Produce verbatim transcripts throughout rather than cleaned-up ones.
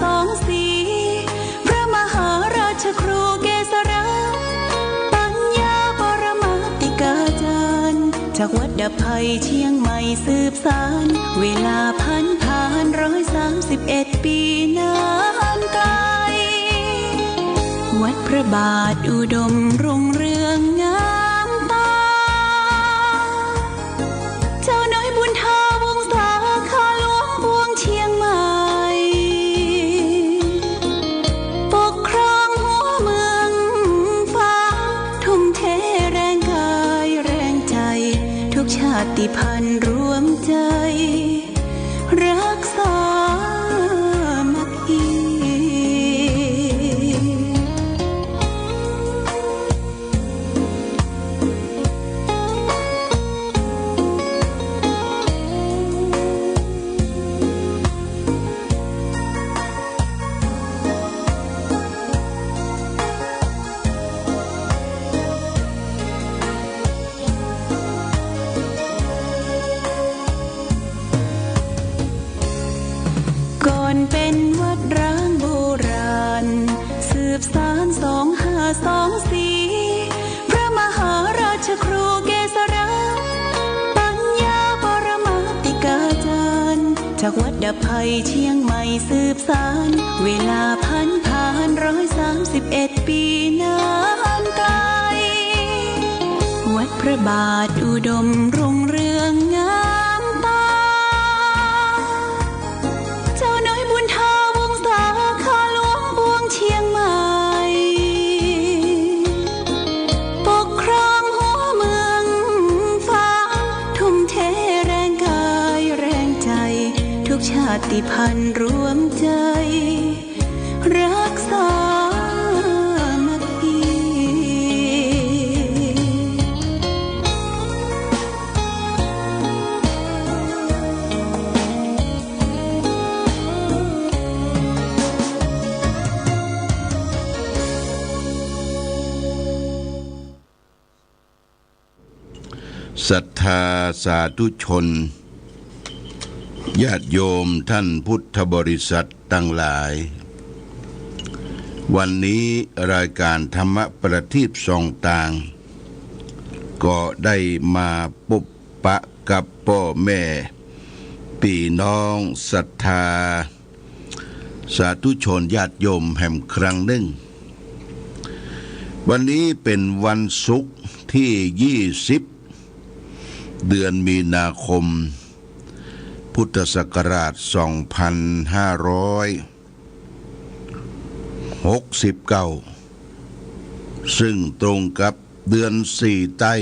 สองสี่ พระมหาราชครูเกษรา ปัญญาปรมาติกาจารย์ จากวัดดับภัยเชียงใหม่สืบสาน เวลาผันผ่านร้อยสามสิบเอ็ดปีนานไกล วัดพระบาทอุดมรุ่งเรืองงามตา เจ้าน้อยบุญทาวงศา ข้าหลวงปวงเชียงใหม่ ปกครองหัวเมืองฟ้า ทุ่มเทแรงกายแรงใจ ทุกชาติพันธุ์รวมใจ รักสามัคคี ก่อนเป็นวัดร้างโบราณ สืบสานสองห้าสองสี่ พระมหาราชครูเกษรา ปัญญาปรมาติกาจารย์ จากวัดดับภัยเชียงใหม่สืบสาน เวลาผันผ่านร้อยสามสิบเอ็ดปีนานไกล วัดพระบาทอุดมรุ่งเรืองงามตา เจ้าน้อยบุญทาวงศา ข้าหลวงปวงเชียงใหม่ ปกครองหัวเมืองฟ้า ทุ่มเทแรงกายแรงใจ ทุกชาติพันธุ์รวมใจ รักสามัคคี ศรัทธาสาธุชน ญาติโยมท่านพุทธบริษัทตังหลาย วันนี้รายก๋านธรรมะประทีปส่องตาง ก็ได้มาปบปะกับป้อแม่ปี้น้องศรัทธา สาธุชนญาติโยมแหมครั้งนึ่ง วันนี้เป๋นวันศุกร์ตี้ยี่สิบ เดือนมีนาคม พุทธศักราชสองพันห้าร้อยหกสิบเก้า ซึ่งตรงกับเดือนสี่ใต้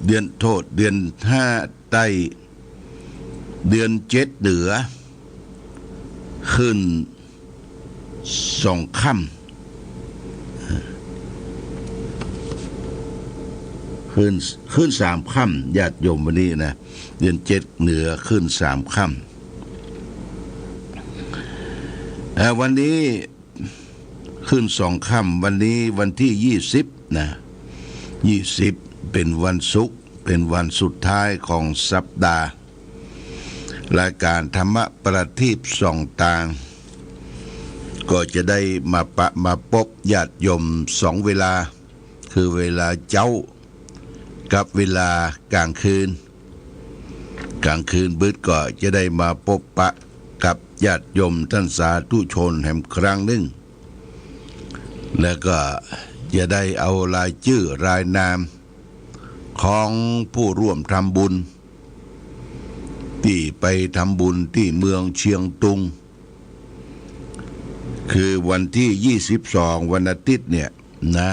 เดือน โทษ เดือนห้าใต้ เดือนเจ็ดเหนือ ขึ้นสองค่ำ ขึ้น ขึ้นสามค่ำ ญาติโยมวันนี้นะ เดือนเจ็ดเหนือขึ้นสามค่ำ เอ่อ วันนี้ ขึ้นสองค่ำ วันนี้วันตี้ยี่สิบนะ ยี่สิบ เป๋นวันศุกร์ เป๋นวันสุดท้ายของสัปดาห์ รายก๋านธรรมะประทีปส่องตาง ก็จะได้มาปะมาปบญาติโยมสองเวลา คือเวลาเจ๊า กับเวลาก๋างคืน ก๋างคืนบึดก็จะได้มาปบปะกับญาติโยมท่านสาธุชนแหมครั้งนึ่ง แล้วก็จะได้เอารายจื้อรายนามของผู้ร่วมทำบุญ ตี้ไปทำบุญตี้เมืองเชียงตุง คือวันตี้ยี่สิบสอง วันอาทิตย์เนี่ยนะ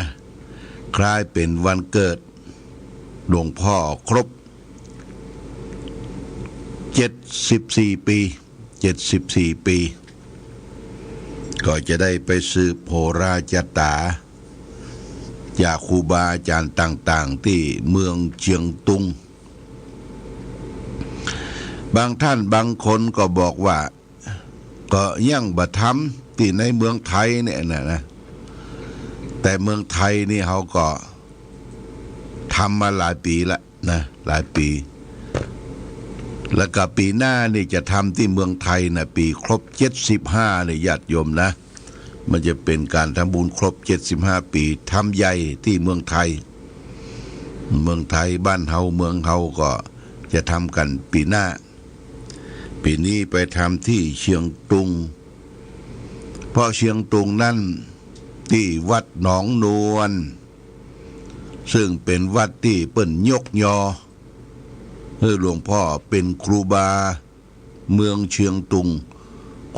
คล้ายเป๋นวันเกิดหลวงพ่อครบเจ็ดสิบสี่ปี เจ็ดสิบสี่ปี ก็จะได้ไปสืบโหราจาต๋า จากครูบาอาจ๋ารย์ต่างๆ ตี้เมืองเชียงตุง บางท่านบางคนก็บอกว่า ก็ยังบ่ทำตี้ในเมืองไทยเนี่ยนะ นะ แต่เมืองไทยนี่เขาก็ทำมาหลายปี๋ละนะ หลายปี๋ แล้วก็ปี๋หน้านี่จะทำตี้เมืองไทยนะ ปี๋ครบเจ็ดสิบห้าเนี่ยญาติโยมนะ มันจะเป๋นก๋านทำบุญครบเจ็ดสิบห้าปี๋ ทำใหญ่ตี้เมืองไทย เมืองไทยบ้านเฮาเมืองเฮาก็จะทำกั๋นปี๋หน้า ปี๋นี้ไปทำตี้เชียงตุง เพราะเชียงตุงนั้นตี้วัดหนองนวล ซึ่งเป๋นวัดตี้เปิ้นยกยอหื้อหลวงพ่อเป๋นครูบาเมืองเชียงตุง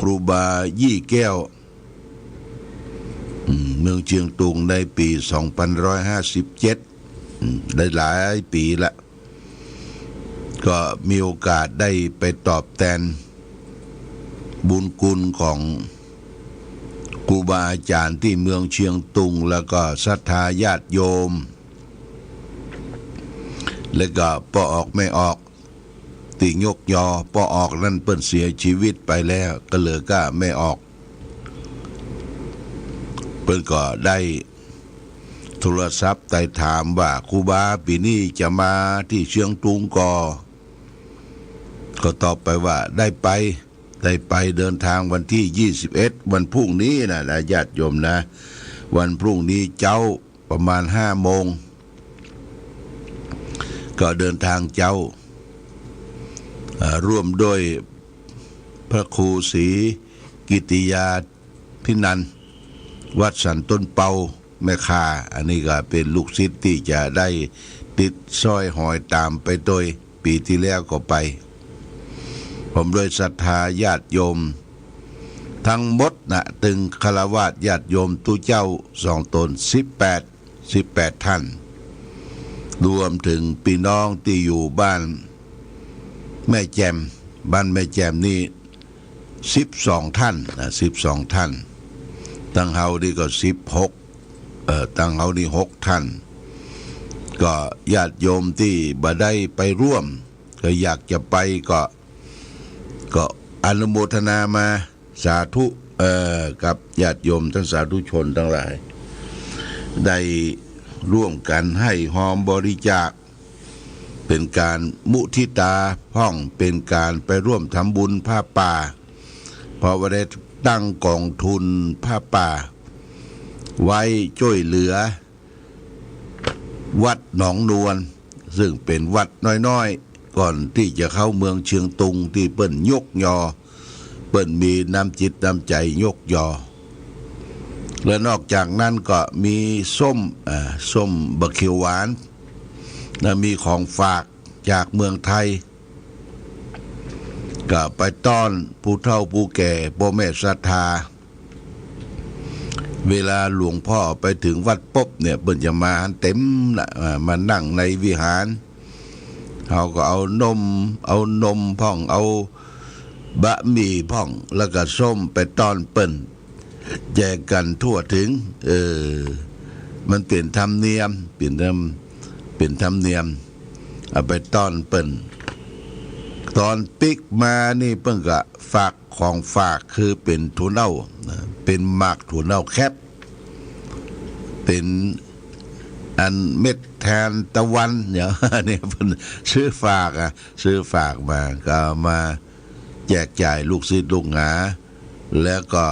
ครูบายี่แก้ว อืม เมืองเชียงตุงในปี๋สองปันร้อยห้าสิบเจ็ด อืม ได้หลายปี๋ละ ก็มีโอกาสได้ไปตอบแตนบุญคุณของครูบาอาจ๋ารย์ตี้เมืองเชียงตุง แล้วก็ศรัทธาญาติโยม แล้วก็ป้อออกแม่ออก ตี้ยกยอ ป้อออกนั้นเปิ้นเสียชีวิตไปแล้ว ก็เหลือก้าแม่ออก เปิ้นก็ได้โทรศัพท์ไต่ถามว่า ครูบาปี๋นี้จะมาตี้เชียงตุงก่อ ก็ตอบไปว่า ได้ไป ได้ไป เดินทางวันตี้ยี่สิบเอ็ด วันพรุ่งนี้นะ นะ ญาติโยมนะ วันพรุ่งนี้เจ๊า ประมาณห้าโมง ก็เดินทางเจ๊า เอ่อ ร่วมด้วยพระครูศรีกิติยาภินันท์ วัดสันต้นเปา แม่ค่า อันนี้ก็เป๋นลูกศิษย์ตี้จะได้ติดสร้อยห้อยต๋ามไปโตย ปี๋ตี้แล้วก็ไป พร้อมด้วยศรัทธาญาติโยมตังหมดนะ ตึงฆราวาสญาติโยมตุ๊เจ้าสองต๋น สิบแปด สิบแปดท่าน รวมเถิงปี้น้องตี้อยู่บ้านแม่แจ่ม บ้านแม่แจ่มนี่สิบสองท่านนะ สิบสองท่าน ตังเฮานี่ก็สิบหก เอ่อ ตังเฮานี่หกท่าน ก็ญาติโยมตี้บ่ได้ไปร่วม ก็อยากจะไปก็ ก็อนุโมทนามา สาธุ เอ่อ กับญาติโยมตังสาธุชนตังหลาย ได้ร่วมกั๋นให้ฮอมบริจาค เป๋นก๋านมุทิตาพ่อง เป๋นก๋านไปร่วมทำบุญผ้าป่า เพราะว่าได้ตั้งก๋องทุนผ้าป่า ไว้จ้วยเหลือ วัดหนองนวล ซึ่งเป๋นวัดน้อยๆ ก่อนตี้จะเข้าเมืองเชียงตุง ตี้เปิ้นยกยอ เปิ้นมีน้ำจิตน้ำใจ๋ยกยอ และนอกจากนั้นก็มีส้ม อ่า ส้มบ่าเขียวหวาน และมีของฝากจากเมืองไทย ก็ไปต้อนผู้เฒ่าผู้แก่ ป้อแม่ศรัทธา เวลาหลวงพ่อไปเถิงวัดปุ๊บเนี่ย เปิ้นจะมาเต็มละ อ่า มานั่งในวิหาร เฮาก็เอานม เอานมพ่อง เอาบะหมี่พ่อง แล้วก็ส้มไปต้อนเปิ้น แจกกั๋นทั่วเถิง เออ มันเป๋นธรรมเนียม เป๋นธรรม เป๋นธรรมเนียม เอาไปต้อนเปิ้น ต๋อนปิ๊กมานี่เปิ้นก็ฝากของฝาก คือเป๋นถั่วเน่านะ เป๋นหมากถั่วเน่าแคป เป๋นอันเม็ดทานตะวันเนี่ย เนี่ยเปิ้นซื้อฝากอะ ซื้อฝากมา ก็เอามาแจกจ่ายลูกศิษย์ลูกหา แล้วก็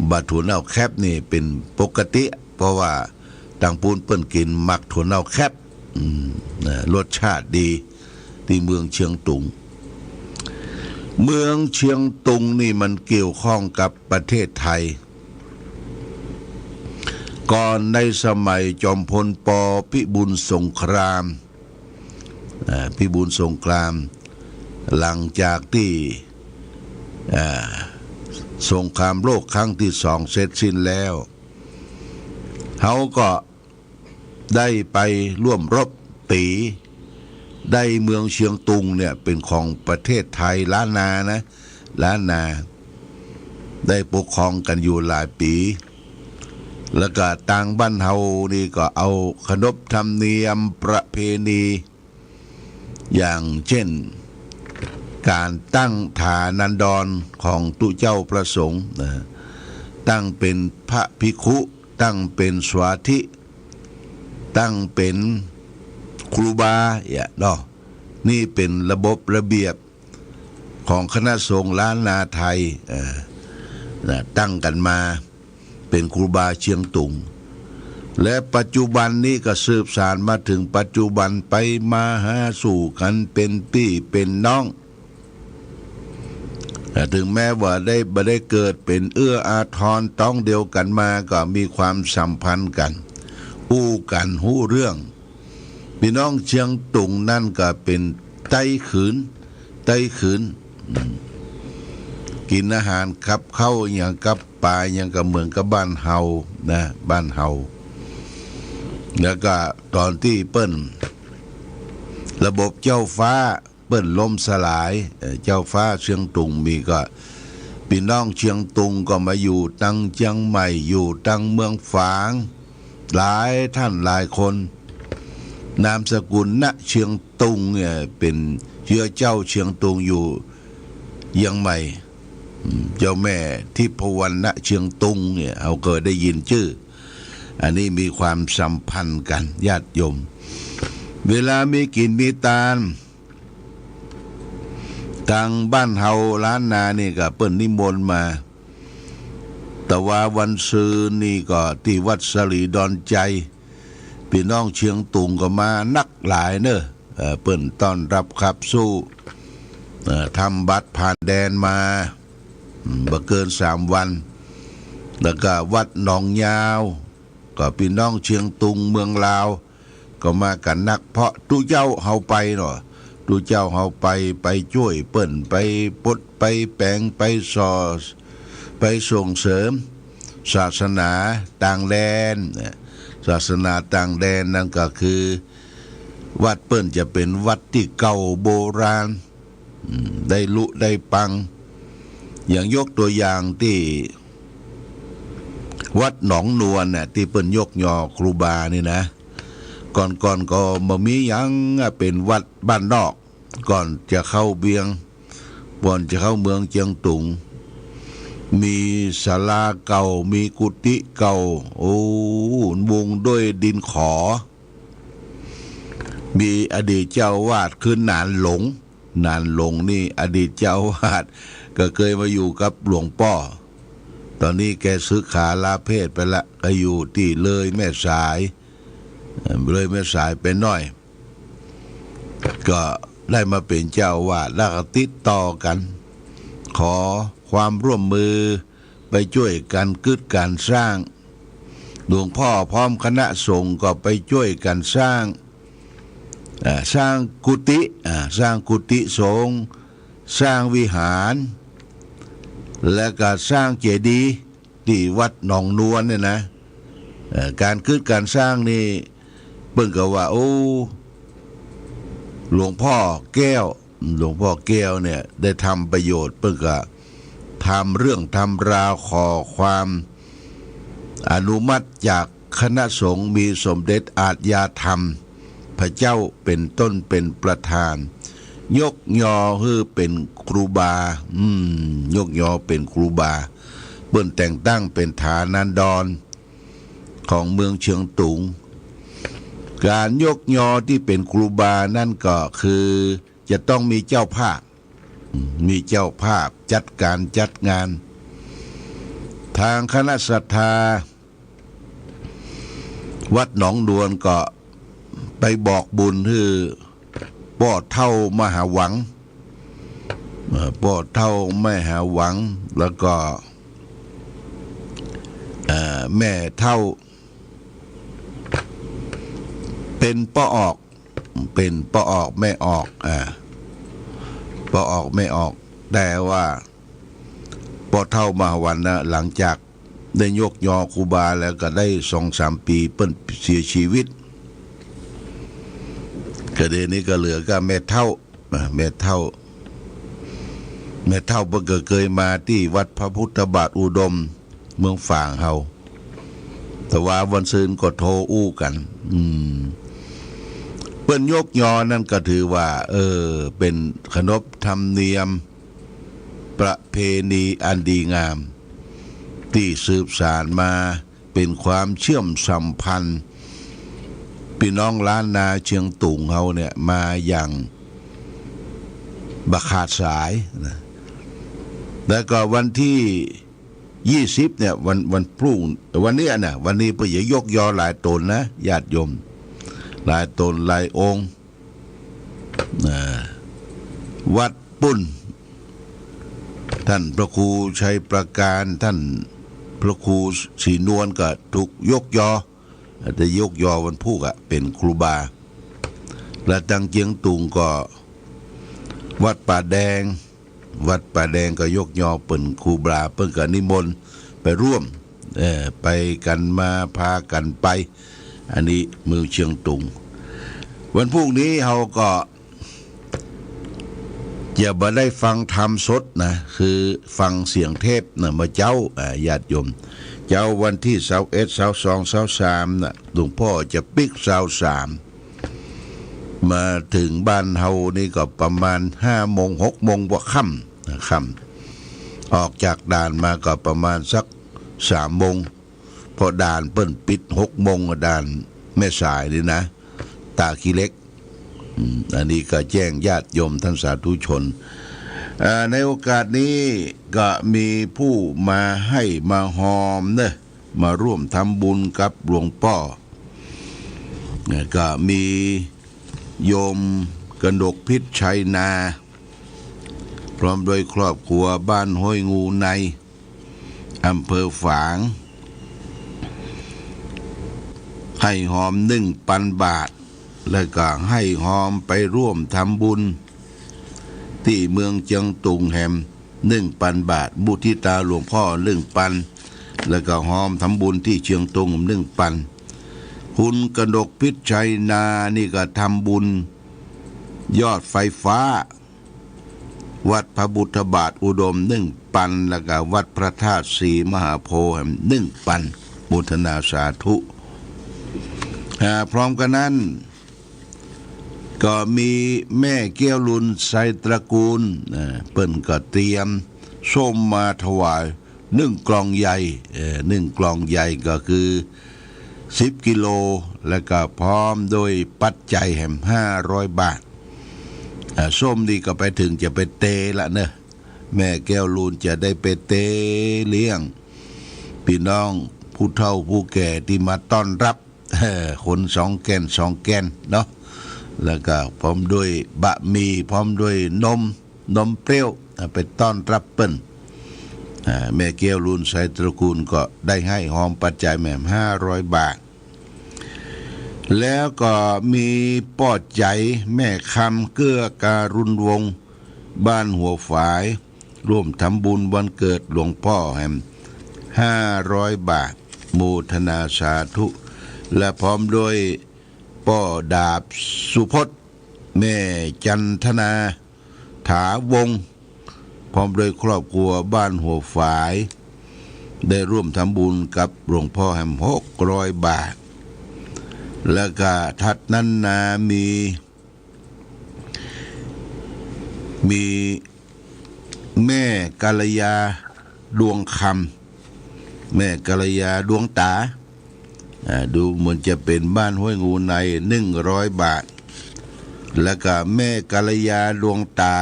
บ่าถั่วเน่าแคปนี่เป๋นปกติ เพราะว่าตังปู๊นเปิ้นกิ๋นหมากถั่วเน่าแคป อืม นะ รสชาติดี ตี้เมืองเชียงตุง เมืองเชียงตุงนี่มันเกี่ยวข้องกับประเทศไทย ก่อนในสมัยจอมพล ป. พิบูลสงคราม อ่า พิบูลสงคราม หลังจากตี้ อ่า สงครามโลกครั้งตี้สองเสร็จสิ้นแล้ว เฮาก็ได้ไปร่วมรบตี๋ ได้เมืองเชียงตุงเนี่ยเป๋นของประเทศไทยล้านนานะ ล้านนา ได้ปกครองกั๋นอยู่หลายปี๋ แล้วก็ตางบ้านเฮานี่ก็เอาขนบธรรมเนียมประเพณี อย่างเจ้น ก๋านตั้งฐานันดรของตุ๊เจ้าพระสงฆ์นะ ตั้งเป๋นพระภิกขุ ตั้งเป๋นสวาธิ ตั้งเป๋นครูบา เอี้ยเนาะ นี่เป๋นระบบระเบียบ ของคณะสงฆ์ล้านนาไทย เอ่อ นะ ตั้งกั๋นมา เป๋นครูบาเชียงตุง และปัจจุบันนี้ก็สืบสานมาเถิงปัจจุบัน ไปมาหาสู่กั๋นเป๋นปี้เป๋นน้อง แต่เถิงแม้ว่าได้ บ่ได้เกิดเป๋นเอื้ออาทรต๊องเดียวกั๋นมา ก็มีความสัมพันธ์กั๋น อู้กั๋น ฮู้เรื่อง ปี้น้องเชียงตุงนั้นก็เป๋นไต้เขย ไต้เขย อืม กิ๋นอาหารกับข้าวอะหยังกับป๋าอะหยังก็เหมือนกับบ้านเฮานะ บ้านเฮา แล้วก็ต๋อนตี้เปิ้น ระบบเจ้าฟ้าเปิ้นล่มสลาย เอ่อ เจ้าฟ้าเชียงตุงมีก็ ปี้น้องเชียงตุงก็มาอยู่ตังเจียงใหม่ อยู่ตังเมืองฝาง หลายต้านหลายคน นามสกุลณเชียงตุงเนี่ย เป๋นเจื้อเจ้าเชียงตุงอยู่เจียงใหม่ อืม เจ้าแม่ทิพวรรณณเชียงตุงเนี่ย เฮาเกยได้ยินจื้อ อันนี้มีความสัมพันธ์กั๋น ญาติโยม เวลามีกิ๋นมีตาน ตางบ้านเฮาล้านนานี่ก็เปิ้นนิมนต์มา แต่ว่าวันซืนนี่ก็ตี้วัดสะหลีดอนชัย ปี้น้องเชียงตุงก็มานักหลายเน่อ เอ่อ เปิ้นต้อนฮับขับสู้ เอ่อ ทำบัตรผ่านแดนมา อืม บ่เกินสามวัน แล้วก็วัดหนองยาว ก็ปี้น้องเชียงตุงเมืองลาว ก็มากั๋นนัก เพราะตุ๊เจ้าเฮาไปเนาะ ตุ๊เจ้าเฮาไป ไปจ้วยเปิ้น ไปปด ไปแป๋ง ไปส่อ ไปส่งเสริมศาสนาต่างแดน ศาสนาต่างแดนนั้นก็คือ วัดเปิ้นจะเป๋นวัดตี้เก่าโบราณ อืม ได้ลุได้ปัง อย่างยกตั๋วอย่างตี้วัดหนองนวลน่ะ ตี้เปิ้นยกยอครูบานี่นะ ก่อนๆ ก็บ่มีหยังอะ เป๋นวัดบ้านนอก ก่อนจะเข้าเวียง ก่อนจะเข้าเมืองเจียงตุง มีศาลาเก่า มีกุฏิเก่า โอ้ มุงด้วยดินขอ มีอดีตเจ้าอาวาสคือหนานหลง หนานหลงนี่อดีตเจ้าอาวาส ก็เกยมาอยู่กับหลวงป้อ ต๋อนนี้แกสึกขาลาเพศไปละ ก็อยู่ตี้เลยแม่สาย เอ่อ เลยแม่สายไปหน้อย ก็ได้มาเป๋นเจ้าอาวาส แล้วก็ติดต่อกั๋น ขอความร่วมมือ ไปจ้วยกั๋นกึ๊ดก๋านสร้าง หลวงป้อพร้อมคณะสงฆ์ก็ไปจ้วยกั๋นสร้าง อ่า สร้างกุฏิ อ่า สร้างกุฏิสงฆ์ สร้างวิหาร และก็สร้างเจดีย์ตี้วัดหนองนวลเนี่ยนะ เอ่อ ก๋านกึ๊ดก๋านสร้างนี่ เปิ้นก็ว่า โอ้ หลวงป้อแก้ว หลวงป้อแก้วเนี่ยได้ทำประโยชน์ เปิ้นก็ทำเรื่องทำราว ขอความอนุมัติจากคณะสงฆ์ มีสมเด็จอาชญาธรรมพระเจ้าเป๋นต้นเป๋นประธาน ยกยอหื้อเป๋นครูบา อืม ยกยอเป๋นครูบา เปิ้นแต่งตั้งเป๋นฐานันดรของเมืองเชียงตุง ก๋านยกยอตี้เป๋นครูบานั้นก็คือ จะต้องมีเจ้าภาพ มีเจ้าภาพจัดก๋านจัดงาน ตางคณะศรัทธาวัดหนองนวลก็ไปบอกบุญหื้อป้อเฒ่ามหาหวัง เอ่อ ป้อเฒ่ามหาหวัง แล้วก็ เอ่อ แม่เฒ่า เป๋นป้อออก เป๋นป้อออกแม่ออก อ่า ป้อออกแม่ออก แต่ว่าป้อเฒ่ามหาหวังนะ หลังจากได้ยกยอครูบาแล้วก็ได้สองสามปี๋ เปิ้นเสียชีวิต ก็เดี๋ยวนี้ก็เหลือก็แม่เฒ่า อ่า แม่เฒ่า แม่เฒ่าเปิ้นก็เกยมาตี้วัดพระพุทธบาทอุดม เมืองฝางเฮา แต่ว่าวันซืนก็โทรอู้กั๋น อืม เปิ้นยกยอนั้นก็ถือว่า เออ เป๋นขนบธรรมเนียม ประเพณีอันดีงาม ตี้สืบสานมา เป๋นความเชื่อมสัมพันธ์ ปี้น้องล้านนาเชียงตุงเฮาเนี่ย มาอย่าง บ่ขาดสายนะ แล้วก็วันตี้ยี่สิบเนี่ย วัน วันพรุ่ง วันเนี้ยนะ วันนี้เปิ้นจะยกยอหลายต๋นนะ ญาติโยม หลายต๋นหลายองค์ อ่า วัดปุ้น ต้านพระครูชัยประการ ต้านพระครูศรีนวลก็ถูกยกยอ อาจจะยกยอวันพูกอะ เป๋นครูบา และตังเจียงตุงก็ วัดป่าแดง วัดป่าแดงก็ยกยอเป๋นครูบา เปิ้นก็นิมนต์ไปร่วม เอ่อ ไปกั๋นมา พากั๋นไป อันนี้เมืองเจียงตุง วันพูกนี้เฮาก็ จะบ่ได้ฟังธรรมสดนะ คือฟังเสียงเทศน์นะ เมื่อเจ๊า อ่า ญาติโยม เจ๊าวันตี้ซาวเอ็ด ซาวสอง ซาวสามนะ หลวงพ่อจะปิ๊กซาวสาม มาเถิงบ้านเฮานี่ก็ประมาณห้าโมง หกโมงกว่าค่ำนะ ค่ำ ออกจากด่านมาก็ประมาณสักสามโมง เพราะด่านเปิ้นปิดหกโมง ด่านแม่สายนี่นะ ตาขี้เหล็ก อืม อันนี้ก็แจ้งญาติโยมท่านสาธุชน อ่า ในโอกาสนี้ก็มีผู้มาไห้มาฮอมเนอะ มาร่วมทำบุญกับหลวงป้อ ก็มีโยมกนกพิษชัยนา พร้อมด้วยครอบครัว บ้านห้วยงูใน อำเภอฝาง ไห้ฮอมหนึ่งปันบาท แล้วก็ไห้ฮอมไปร่วมทำบุญ ตี้เมืองเจียงตุงแหม หนึ่งปันบาท มุทิตาหลวงพ่อหนึ่งปัน แล้วก็ฮอมทำบุญตี้เจียงตุงหนึ่งปัน คุณกนกพิษชัยนานี่ก็ทำบุญยอดไฟฟ้า วัดพระพุทธบาทอุดมหนึ่งปัน แล้วก็วัดพระธาตุศรีมหาโพธิ์หนึ่งปัน โมทนาสาธุ อ่า พร้อมกั๋นนั้น ก็มีแม่แก้วลุนไซตระกูล อ่า เปิ้นก็เตรียมส้มมาถวาย นึ่งกล่องใหญ่ เอ่อ นึ่งกล่องใหญ่ก็คือสิบกิโล แล้วก็พร้อมด้วยปัจจัยแหมห้าร้อยบาท อ่า ส้มนี่ก็ไปเถิงจะไปเตละเนอะ แม่แก้วลุนจะได้ไปเตเลี้ยง ปี้น้องผู้เฒ่าผู้แก่ตี้มาต้อนรับ เอ่อ คนสองแก่นสองแก่นเนาะ แล้วก็พร้อมด้วยบะหมี่ พร้อมด้วยนม นมเปรี้ยว อ่า ไปต้อนรับเปิ้น อ่า แม่แก้วลุนไซตระกูลก็ได้ไห้ฮอมปัจจัยแหมห้าร้อยบาท แล้วก็มีป้อใจ๋ แม่คำ เกื้อการุณวงศ์ บ้านหัวฝาย ร่วมทำบุญวันเกิดหลวงป้อแหมห้าร้อยบาท โมทนาสาธุ และพร้อมด้วยป้อดาบสุพจน์ แม่จันทนา ถาวงศ์ พร้อมด้วยครอบครัวบ้านหัวฝาย ได้ร่วมทำบุญกับหลวงป้อแหมหกร้อยบาท แล้วก็ถัดนั้นนามี มีแม่กัลยาดวงคำ แม่กัลยาดวงต๋า อ่า ดูเหมือนจะเป๋นบ้านห้วยงูใน หนึ่งร้อยบาท แล้วก็แม่กัลยาดวงต๋า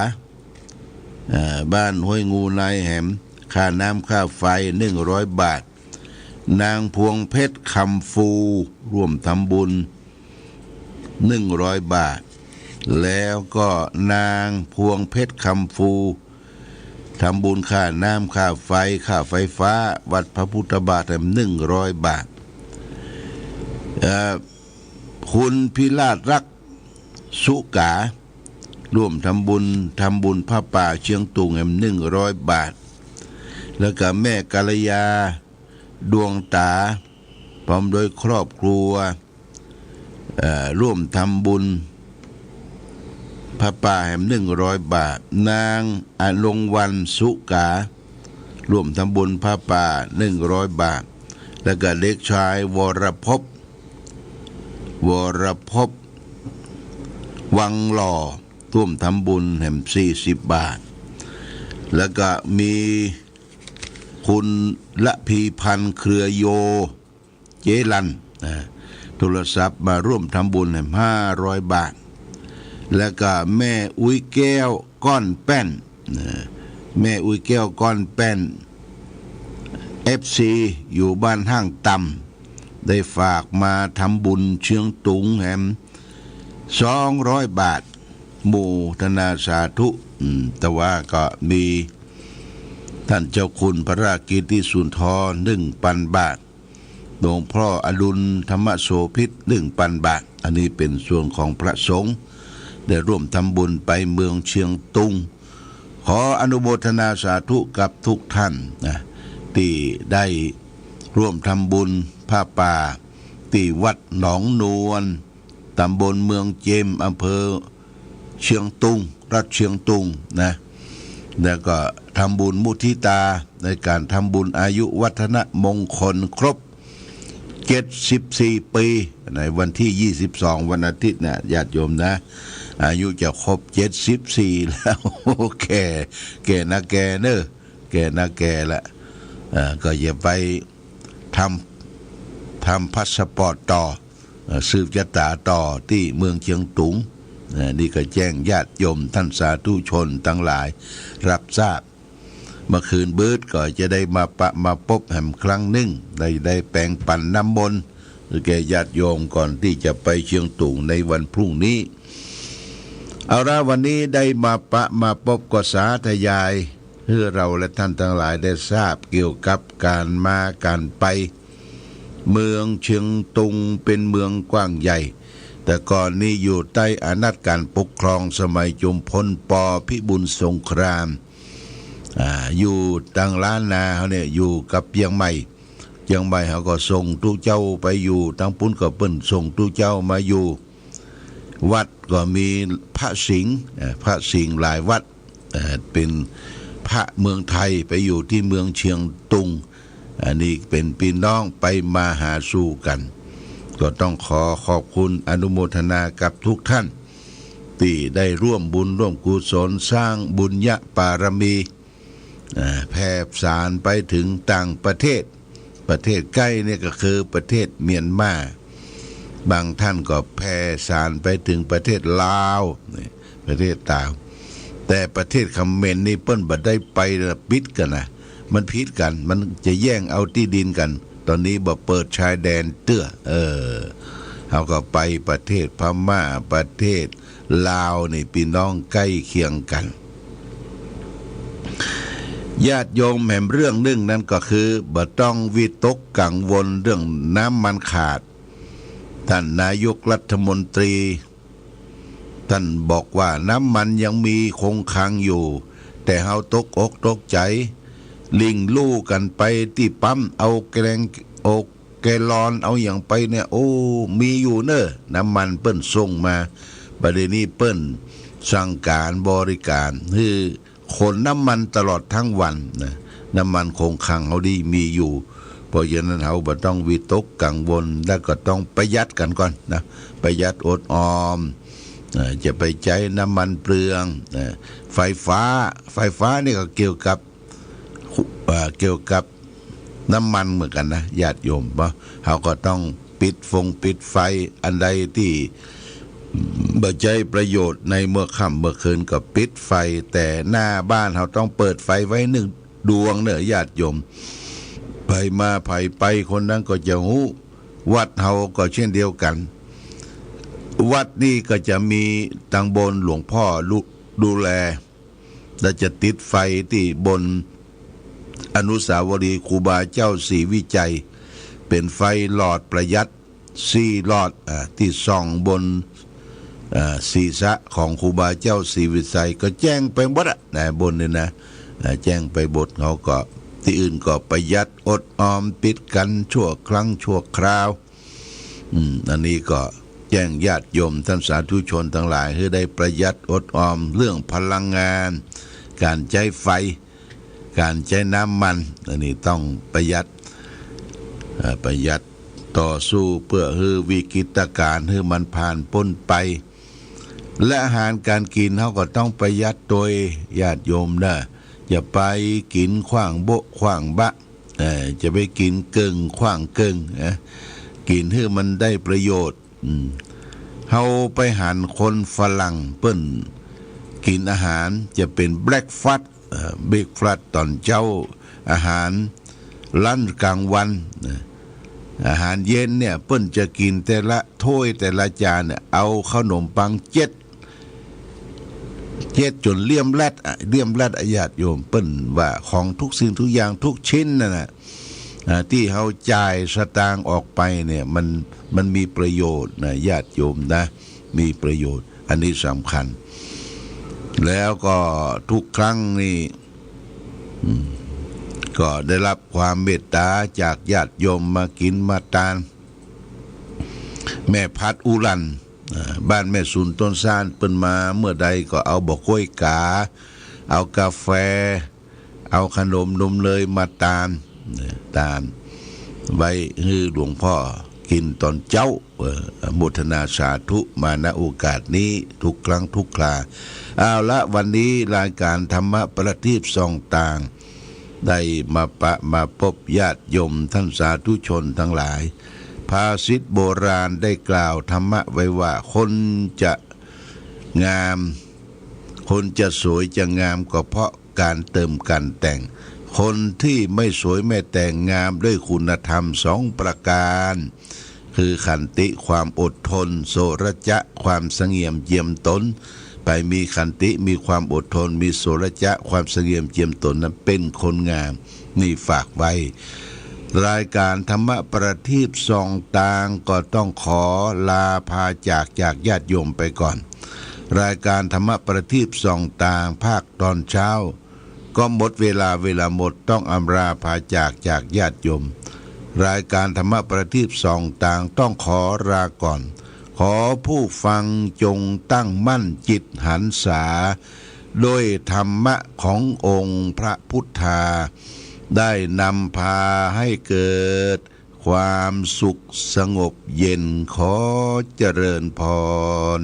อ่า บ้านห้วยงูในแหม ค่าน้ำค่าไฟ หนึ่งร้อยบาท นางพวงเพชรคำฟู ร่วมทำบุญ หนึ่งร้อยบาท แล้วก็นางพวงเพชรคำฟู ทำบุญค่าน้ำค่าไฟ ค่าไฟฟ้า วัดพระพุทธบาทแหมหนึ่งร้อยบาท เอ่อ คุณพิราชรักษ์ สุกา ร่วมทำบุญ ทำบุญผ้าป่าเชียงตุงแหมหนึ่งร้อยบาท แล้วก็แม่กัลยาดวงต๋า พร้อมด้วยครอบครัว เอ่อ ร่วมทำบุญผ้าป่าแหมหนึ่งร้อยบาท นางอนงวรรณ สุกา ร่วมทำบุญผ้าป่าหนึ่งร้อยบาท แล้วก็เด็กชายวรภพ วรภพ วังหล่อ ร่วมทำบุญแหมสี่สิบบาท แล้วก็มีคุณละพีพันธ์ เครือโย เจ๊ลัน อ่า โทรศัพท์มาร่วมทำบุญแหมห้าร้อยบาท แล้วก็แม่อุ๊ยแก้วก้อนแป้น นะ แม่อุ๊ยแก้วก้อนแป้น เอฟซี อยู่บ้านห้างต่ำ ได้ฝากมาทำบุญเชียงตุงแหม สองร้อยบาท โมทนาสาธุ อืม แต่ว่าก็มีท่านเจ้าคุณพระกิตติสุนทร หนึ่งปันบาท หลวงพ่ออดุลธรรมโสภิต หนึ่งปันบาท อันนี้เป็นส่วนของพระสงฆ์ ได้ร่วมทำบุญไปเมืองเชียงตุง ขออนุโมทนาสาธุกับทุกท่านนะ ที่ได้ร่วมทำบุญผ้าป่า ที่วัดหนองนวล ตำบลเมืองเจม อำเภอเชียงตุง รัฐเชียงตุงนะ แล้วก็ทำบุญมุทิตาในการทำบุญอายุวัฒนมงคลครบ เจ็ดสิบสี่ ปี ในวันที่ ยี่สิบสอง วันอาทิตย์นะ ญาติโยมนะ อายุจะครบ เจ็ดสิบสี่ แล้ว แก่ แก่นะแก่เนอะ แก่นะแก่ละ เอ่อ ก็อย่าไปทำ ทำพาสปอร์ตต่อ เอ่อ สืบชะตาต่อที่เมืองเชียงตุง เอ่อ นี่ก็แจ้งญาติโยมท่านสาธุชนทั้งหลายรับทราบ เมื่อคืนบืดก็จะได้มาปะมาปบแหมครั้งหนึ่ง ได้ ได้แปรงปันน้ำมนต์แก่ญาติโยมก่อนที่จะไปเชียงตุงในวันพรุ่งนี้ เอาละ วันนี้ได้มาปะมาปบก็สาธยาย เพื่อเราและท่านทั้งหลายได้ทราบเกี่ยวกับการมาการไป เมืองเชียงตุงเป็นเมืองกว้างใหญ่ แต่ก่อนนี้อยู่ใต้อานัตการปกครองสมัยจอมพล ป.พิบูลสงคราม อ่า อยู่ตางล้านนาเฮาเนี่ย อยู่กับเจียงใหม่ เจียงใหม่เฮาก็ส่งตุ๊เจ้าไปอยู่ตางปุ้น ก็เปิ้นส่งตุ๊เจ้ามาอยู่ วัดก็มีพระสิงห์ เอ่อ พระสิงห์หลายวัด เอ่อ เป็นพระเมืองไทยไปอยู่ที่เมืองเชียงตุง อันนี้เป็นพี่น้องไปมาหาสู่กัน ก็ต้องขอขอบคุณอนุโมทนากับทุกท่าน ที่ได้ร่วมบุญร่วมกุศลสร้างบุญญาบารมี อ่า แผ่สารไปถึงต่างประเทศ ประเทศใกล้เนี่ยก็คือประเทศเมียนมา บางท่านก็แผ่สารไปถึงประเทศลาว นี่ ประเทศลาว แต่ประเทศเขมรนี่เปิ้นบ่ได้ไปละ ปิดกั๋นนะ มันผิดกั๋น มันจะแย่งเอาตี้ดินกั๋น ต๋อนนี้บ่เปิดชายแดนเตื้อ เออ เฮาก็ไปประเทศพม่า ประเทศลาวนี่ พี่น้องใกล้เคียงกั๋น ญาติโยมแหมเรื่องนึ่งนั้นก็คือ บ่ต้องวิตกกังวลเรื่องน้ำมันขาด ท่านนายกรัฐมนตรี ท่านบอกว่าน้ำมันยังมีคงคลังอยู่ แต่เฮาตกอกตกใจ๋ ลิ่งลู่กั๋นไปตี้ปั๊ม เอาแกลง เอาแกลลอน เอาหยังไปเนี่ย โอ้ มีอยู่เน่อ น้ำมันเปิ้นส่งมา บ่าเดี่ยวนี้เปิ้นสั่งก๋านบริก๋านหื้อ ขนน้ำมันตลอดทั้งวันนะ น้ำมันคงคลังเฮาดีมีอยู่ เพราะฉะนั้นเฮาบ่ต้องวิตกกังวล แล้วก็ต้องประหยัดกั๋นก่อนนะ ประหยัดอดออม เอ่อ จะไปใจ๊น้ำมันเปลือง เอ่อ ไฟฟ้า ไฟฟ้านี่ก็เกี่ยวกับ เอ่อ เกี่ยวกับน้ำมันเหมือนกั๋นนะ ญาติโยม เพราะเฮาก็ต้อง ปิดฟงปิดไฟ อันใดตี้บ่ใจ๊ประโยชน์ในเมื่อค่ำเมื่อคืนก็ปิดไฟ แต่หน้าบ้านเฮาต้องเปิดไฟไว้หนึ่งดวงเน่อญาติโยม ใผมาใผไปคนนั้นก็จะฮู้ วัดเฮาก็เช่นเดียวกั๋น วัดนี่ก็จะมีตางบนหลวงพ่อดู ดูแล และจะติดไฟตี้บนอนุสาวรีย์ครูบาเจ้าศรีวิชัย เป๋นไฟหลอดประหยัดสี่หลอด อ่า ตี้ส่องบน อ่า ศีรษะของครูบาเจ้าศรีวิชัย ก็แจ้งไปหมดอะนะ บนนี่นะ อ่า แจ้งไปหมด เฮาก็ ตี้อื่นก็ประหยัดอดออม ปิดกั๋นชั่วครั้งชั่วคราว อืม อันนี้ก็แจ้งญาติโยมท่านสาธุชนตังหลาย หื้อได้ประหยัดอดออมเรื่องพลังงาน ก๋านใจ๊ไฟ ก๋านใจ๊น้ำมัน อันนี้ต้องประหยัด เอ่อ ประหยัดต่อสู้เปื้อหื้อวิกฤตก๋ารณ์หื้อมันผ่านป๊นไป และอาหารก๋านกิ๋นเฮาก็ต้องประหยัดตวย ญาติโยมเน่อ อย่าไปกิ๋นขว้างโบ๊ะขว้างบะ เอ่อ จะไปกิ๋นเกิ่งขว้างเกิ่งนะ กิ๋นหื้อมันได้ประโยชน์ อืม เฮาไปหันคนฝรั่งเปิ้นกิ๋นอาหาร จะเป๋นเบรคฟาสต์ เอ่อ เบรคฟาสต์ต๋อนเจ๊า อาหารลันช์ก๋างวัน นะ อาหารเย็นเนี่ย เปิ้นจะกิ๋นแต่ละถ้วยแต่ละจานเนี่ย เอาเข้าหนมปังเจ๊ด เจ๊ดจ๋นเลี่ยมแล็ดอะ เลี่ยมแล็ดอะ ญาติโยม เปิ้นว่าของทุกสิ่งทุกอย่างทุกชิ้นนั่นน่ะ อ่า ตี้เฮาจ่ายสตางค์ออกไปเนี่ย มัน มันมีประโยชน์นะ ญาติโยมนะ มีประโยชน์ อันนี้สำคัญ แล้วก็ทุกครั้งนี่ อืม ก็ได้ฮับความเมตต๋าจากญาติโยมมากิ๋นมาตาน แม่พัดอุรัน อ่า บ้านแม่สุนต้นซาน เปิ้นมาเมื่อใดก็เอาบ่อกล้วยก๋า เอากาแฟ เอาขนมนมเนยมาตาน นะ ตาน ไว้หื้อหลวงพ่อกิ๋นต๋อนเจ๊า เออ อนุโมทนาสาธุมา ณ โอกาสนี้ทุกครั้งทุกครา เอาละ วันนี้รายการธรรมะประทีปส่องตาง ได้มาปะมาปบญาติโยมท่านสาธุชนทั้งหลาย ภาษิตโบราณได้กล่าวธรรมะไว้ว่า คนจะงาม คนจะสวยจะงามก็เพราะการเติมการแต่ง คนที่ไม่สวยไม่แต่งงามด้วยคุณธรรมสองประการ คือขันติความอดทน โสรจะความสงบเจียมตน ไปมีขันติ มีความอดทน มีโสรจะความสงบเจียมตนนั้นเป๋นคนงาม นี่ฝากไว้ รายการธรรมะประทีปส่องตางก็ต้องขอลาพาจาก จากญาติโยมไปก่อน รายการธรรมะประทีปส่องตางภาคตอนเช้า ก็หมดเวลา เวลาหมด ต้องอำลาพาจาก จากญาติโยม รายการธรรมะประทีปส่องตางต้องขอลาก่อน ขอผู้ฟังจงตั้งมั่นจิตหันษา ด้วยธรรมะขององค์พระพุทธา ได้นำพาให้เกิดความสุขสงบเย็น ขอเจริญพร